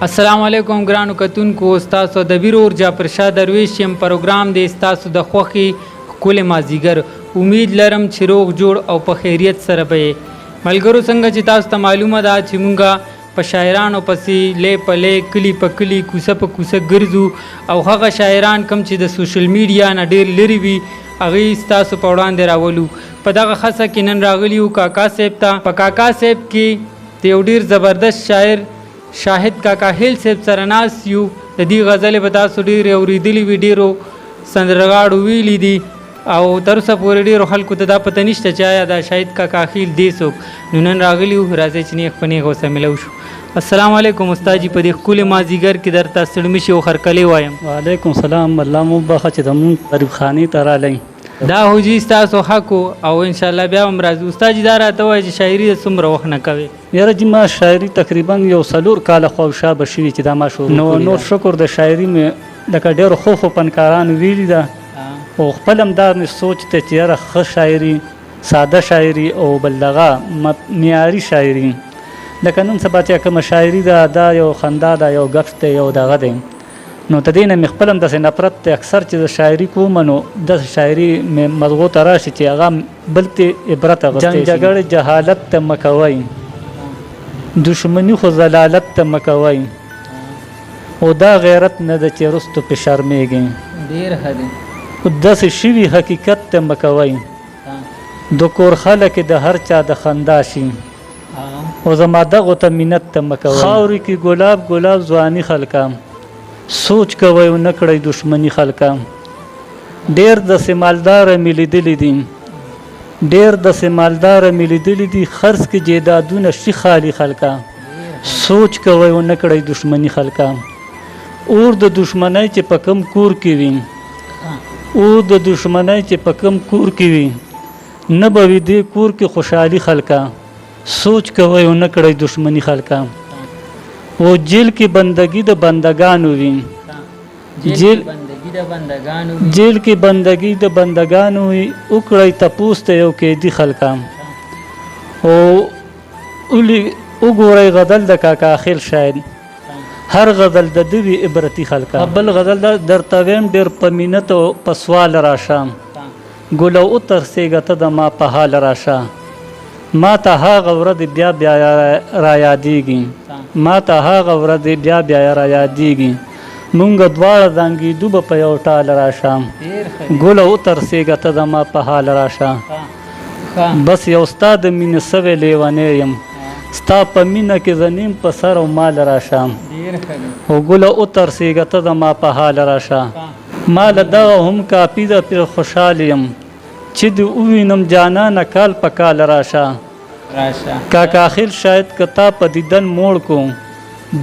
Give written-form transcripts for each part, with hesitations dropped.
السلام علیکم ګرانو کتونکو، ستاسو ادبي ورور جعفر شاه درویش یم. پروګرام دی ستاسو د خوښې ښکلی مازیګر. امید لرم چې روغ جوړ او په خیریت سره به یې. ملګرو، څنګه چې تاسو ته معلومه ده چې مونږه په شاعرانو پسې لی په لی، کلي په کلي، کوڅه په کوڅه ګرځو او هغه شاعران کوم چې د سوشل میډیا نه ډیر لرې وي، هغوی ستاسو په وړاندې راولو. په دغه خڅه کې نن راغلي یو کاکا صاحب ته. په کاکا صاحب کې د یو ډیر زبردست شاعر شاهد کاکا خیل صاحب سره ناست یو. د دې غزلې به تاسو ډېرې اورېدلې وي، ډېرو سندرغاړو ویلي دي او تر اوسه پورې ډېرو خلکو ته دا پته نشته چې آیا دا شاهد کاکا خیل دی څوک. نو نن راغلي یو، راځئ چې نیغ په نیغ ورسره میلاو شو. السلام علیکم استاد جي، په دې ښکلي مازدیګر کې درته ستړمشي او خرکلې وایم. وعلیکم سلام، الله مو وبخښه چې زموږ غریب خانې ته راغلی. دا خو جي ستاسو حق او انشاءالله بیا هم راځو. استاد جي، دا راته ووایه چې شاعري د څومره وخت نه کوې؟ یاره جي، ما شاعري تقریبا یو 4 کاله خواوشا به شوي چې دا ما شروع نو کړې نور ده. شکر د شاعري مې لکه ډېرو ښو ښو فنکارانو ویلي ده او خپل هم دا مې سوچ دی چې یاره ښه شاعري، ساده شاعري او بل دغه معیاري شاعري، لکه نن سبا چې کومه شاعري ده، دا یو خندا ده، یو ګپ دی، یو دغه دی، نو د دې نه مې خپل هم داسې نفرت دی. اکثر چې زه شاعري کوم نو داسې شاعري مې مزغو ته راشي چې هغه بل ته عبرت اخیستی جنګ شي. جګړې جهالت ته مه کوئ، دښمني خو ضلالت ته مه کوئ، او دا غیرت نه ده چې وروستو پې شرمېږئ. ډېر ښه دی. او داسې شوي حقیقت ته مه کوئ، د کور خلک د هر چا د خندا شي، او زما دغو ته منت ته مه کوئ. خاورې کې ګلاب ګلاب ځواني خلکه، سوچ کوئ او نه کړئ دښمني خلکه. ډېر داسې مالداره مې لیدلي دي، ډېر داسې مالداره مې لیدلي دي، خرڅ کې جایدادونه شي خالي خلکه، سوچ کوئ او نه کړئ دښمني خلکه. اور د دښمنۍ چې په کوم کور کې وي، اور د دښمنۍ چې په کوم کور کې وي، نه به وي دې کور کې خوشحالي خلکه، سوچ کوئ او نه کړئ دښمني خلکه. او جیل کې بندګي د بندګانو وي، جیل بندګي د بندګانو وي، جیل کې بندګي د بندګانو وي، وکړئ تپوس ته یو قیدي خلکه. او وګورئ غزل د کاکا خیل شاید، هر غزل د ده وي عبرتي خلکه. بل غزل دا درته وایم ډېر په مینت او په سوال راشه، ګله وترسېږه ته د ما په حال راشه، ما ته هغه ورځې بیا بیا را یادېږي، ما ته هغه ورځې بیا بیا را یادېږي، مونږ دواړه زانګېدو به په یو ټال راشه، ګله وترسېږه ته د ما په حال راشه. بس یو ستا د مینې سوی لیونی یم، ستا په مینه کې زه نیم په سر او مال راشه، او ګله وترسېږه ته د ما په حال راشه. ما له دغه هم کافي ده پرې خوشحال یم، چې دې ووینم جانانه کال په کال راشه. کاکا خیل شاید که تا په دیدن موړ کو،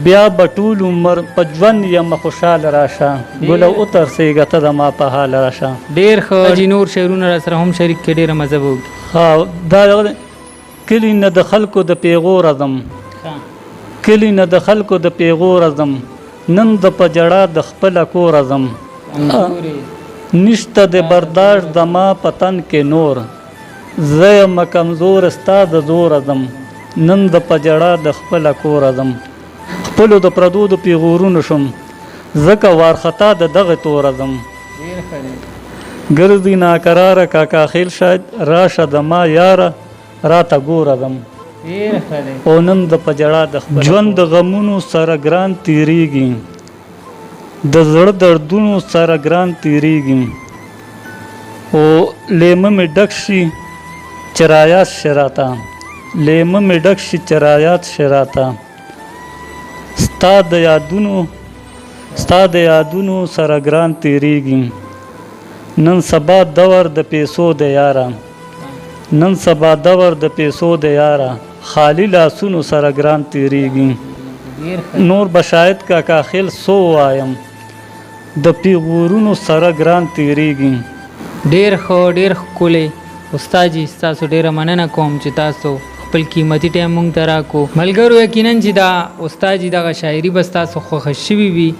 بیا به ټول عمر په ژوند یم خوشحال راشه، ګله وترسېږه ته د ما په حال راشه. ډېر ښه جي، نور شعرونه را سره هم شریک کړې، ډېره مزه به وکړي. ها، دا دغه دی. کلي نه د خلکو د پیغوره ځم، کلي نه د خلکو د پیغوره ځم، نن د په ژړا د خپله کوره ځم، نشته د برداشت زما په تن کې نور، زه یم کمزور ستا د زوره ځم، نن د په ژړا د خپله کوره ځم، خپلو د پردو د پیغورونو شوم، ځکه وارخطا د دغه توره ځم. ګرځي ناکراره کاکا خیل شاید، راشه د ما یاره راته ګوره ځم، او نن د په ژړا د خپل ژوند د غمونو سره ګران تېرېږي، د زړه دردونو سره ګران تېرېږي، او لیمه مې ډک شي چې رایاد شي راته، لیمه مې ډک شي چې رایاد شي راته، ستا د یادونو، ستا د یادونو سره ګران تېرېږي. نن سبا دور د پیسو دی یاره، نن سبا دور د پیسو دی یاره، خالي لاسونو سره ګران تېرېږي. نور به شاید کاکا خیل څه ووایم، د پیغورونو سره ګران تېرېږي. ډېر ښه، ډېر ښکلی استاد جي، ستاسو ډېره مننه کوم چې تاسو خپل قیمتي ټایم مونږ ته راکړو. ملګرو، یقینا چې دا استاد جي دغه شاعري به ستاسو خوښه شوي وي.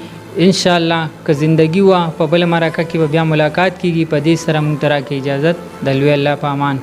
انشاءالله که زندگی وه په بله مرکه کې به بیا ملاقات کیږي. په دې سره مونږ ته راکړئ اجازت، د لوی الله په امان.